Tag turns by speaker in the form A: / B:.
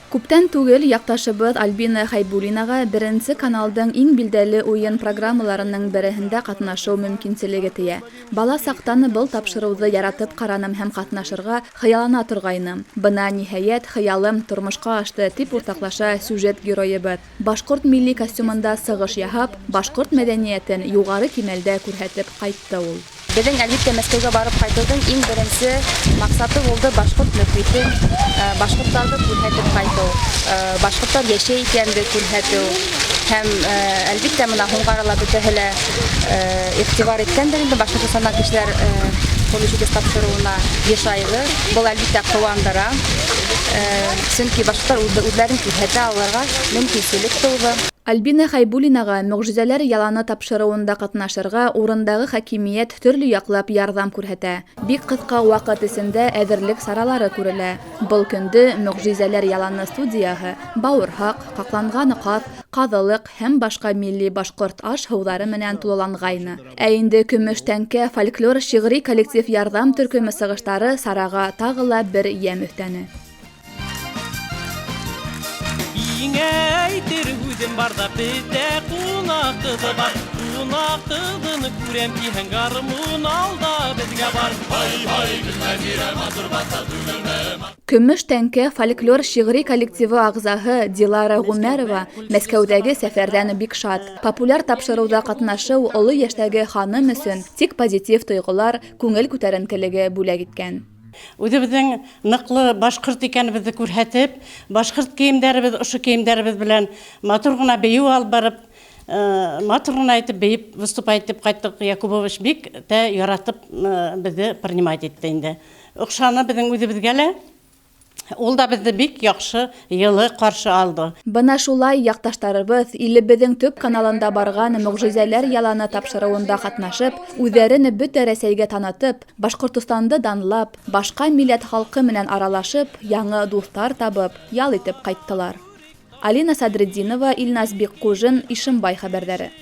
A: Күптән түгел яҡташыбыҙ Альбина Хәйбуллинаға Беренсе каналдың иң билдәле уйын программаларының береһендә ҡатнашыу мөмкинселеге тейә. Бала саҡтан был тапшырыуҙы яратып ҡараным һәм ҡатнашырға хыяллана торғайным. Бына, ниһайәт, хыялым тормошҡа ашты, тип уртаҡлаша сюжет геройыбыҙ. Башҡорт милли костюмында сығыш яһап, башҡорт мәҙәниәтен юғары кимәлдә күрһәтеп ҡайтты ул.
B: Беҙҙең, әлбиттә, Мәскәүгә барып ҡайтыуҙың иң беренсе маҡсаты булды башҡорт мөхитен, башҡорттарҙы күрһәтеп ҡайтыу, башҡорттар йәшәй икәнде күрһәтеү. Һәм, әлбиттә, бына һуңғы арала бөтәһе лә иғтибар иткәндер инде, Башҡортостандан кешеләр «Поле чудес» тапшырыуына йышайҙы. Был, әлбиттә, ҡыуандыра, сөнки башҡорттар үҙҙәрен күрһәтә алырға мөмкинселек тыуҙы.
A: Альбина Хәйбуллинаға «Мөғжизәләр яланы» тапшырыуында ҡатнашырға урындағы хакимиәт төрлө яҡлап ярҙам күрһәтә. Бик ҡыҫҡа ваҡыт эсендә әҙерлек саралары күрелә. Был көндө «Мөғжизәләр яланы» студияһы бауырһаҡ, ҡаҡланған ҡаҙ, ҡаҙылыҡ һәм башҡа милли башҡорт аш-һыуҙары менән тулыланғайны. Ә инде «Көмөш тәңкә» фольклор шиғри коллектив ярҙам төркөмө сығыштары сараға тағы ла бер йәм өҫтәне.
C: Һиңә әйтер һүҙем бар ҙа, беҙҙә ҡунаҡ ҡыҙы бар. Ҡунаҡ ҡыҙын күрәм тиһәң, гармун ал да беҙгә бар. Һай, һай, Гөлнәзирә, матур баҫа түгелме?
A: «Көмөш тәңкә» фольклор шиғри коллективы ағзаһы Дилара Ғүмәрова Мәскәүҙәге сәфәрҙән бик шат. Популяр тапшырыуҙа ҡатнашыу оло йәштәге ханым өсөн тик позитив тойғолар, күңел күтәренкелеге бүләк иткән.
D: Үҙебеҙҙең ныҡлы башҡорт икәнебеҙҙе күрһәтеп, башҡорт кейемдәребеҙ, ошо кейемдәребеҙ белән матур ғына бейеү алып барып, матур ғына итеп бейеп, выступать итеп ҡайттыҡ. Якубович бик тә яратып беҙҙе принимать итте инде. Оҡшаны беҙҙең үҙебеҙгә лә. Ул да беҙҙе бик яҡшы, йылы ҡаршы алды.
A: Бына шулай яҡташтарыбыҙ илебеҙҙең төп каналында барған «Мөғжизәләр яланы» тапшырыуында ҡатнашып, үҙҙәрен бөтә Рәсәйгә танытып, Башҡортостанды данлап, башҡа милләт халҡы менән аралашып, яңы дуҫтар табып, ял итеп ҡайттылар. Алина Садретдинова, Илназ Бикҡужин, Ишембай хәбәрҙәре.